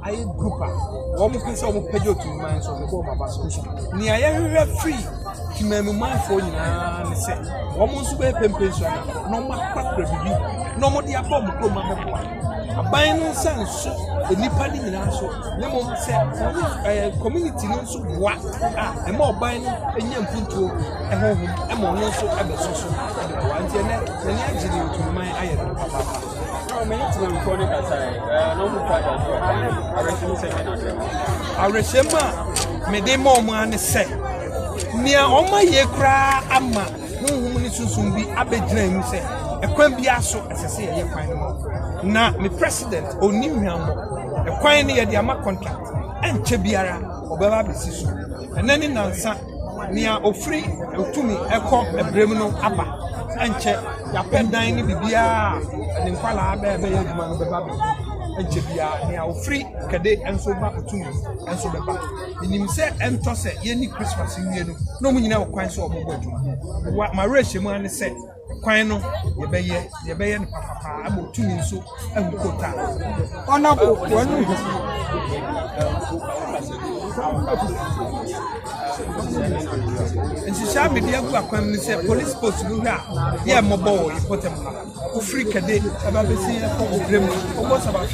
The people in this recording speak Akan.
ayɛ group a wɔpɛ sɛ wɔpagya Otumman nso, mebɔ wɔn aba so. Nea yɛhwehwɛ firi Temanmumanfoɔ nyinaa ne sɛ wɔn nso bɛyɛ pempen so ana na wɔakorakora biribi na wɔde aba wɔn kurom abɛboa. Aban no nsa nso nnipa no nyinaa so na mmom sɛ wɔne ɛɛ community no nso boa a ɛma ɔban no nya mpuntuo honhom ma ɔno nso bɛsɔ so de boa. Nti ɛnɛ m'ani agye deɛ Otumman ayɛ no papaapa. Awerɛhyɛm a mede ma wɔn ara ne sɛ, nea wɔayɛ koraa ama honhom ne sunsum bi abɛgyina mu sɛ ɛkwan biara so ɛsɛ sɛ yɛyɛ kwan no ma wɔn. Na me president ɔnni hwammɔ. Ɛkwan no yɛde ama contract. Ɛnkyɛ biara ɔbɛba abɛsi so. Ɛnɛ ne nnansa Nea ofiri otumi kɔ ɛbrɛ mu no aba. Ɛnkyɛ yɛapɛ dan ne biribiara a ne nkwadaa bɛyɛ bɛyɛ adwuma no bɛba abɛgu. Ɛnkyɛ biara nea ofiri kɛde nso ba otumi nso bɛba. Menim sɛ ɛntɔ sɛ yɛnni Christmas nwie no na wɔn nyinaa wɔ kwan sɛ wɔbɔ adwuma. Wa m'awerɛhyɛmu ara ne sɛ kwan no yɛbɛyɛ yɛbɛyɛ no papapaa ama otumi nso ahu kota. Honorable wɔn Nhyehyɛ a mede agu akwan mu ne sɛ police post no hwɛ a yɛ mmɔbɔ wɔ yɛ pɔtam ha. Wofiri kɛde ɛba bɛsi ɛkɔ ɔbrɛ mu wobɔ sabahwe.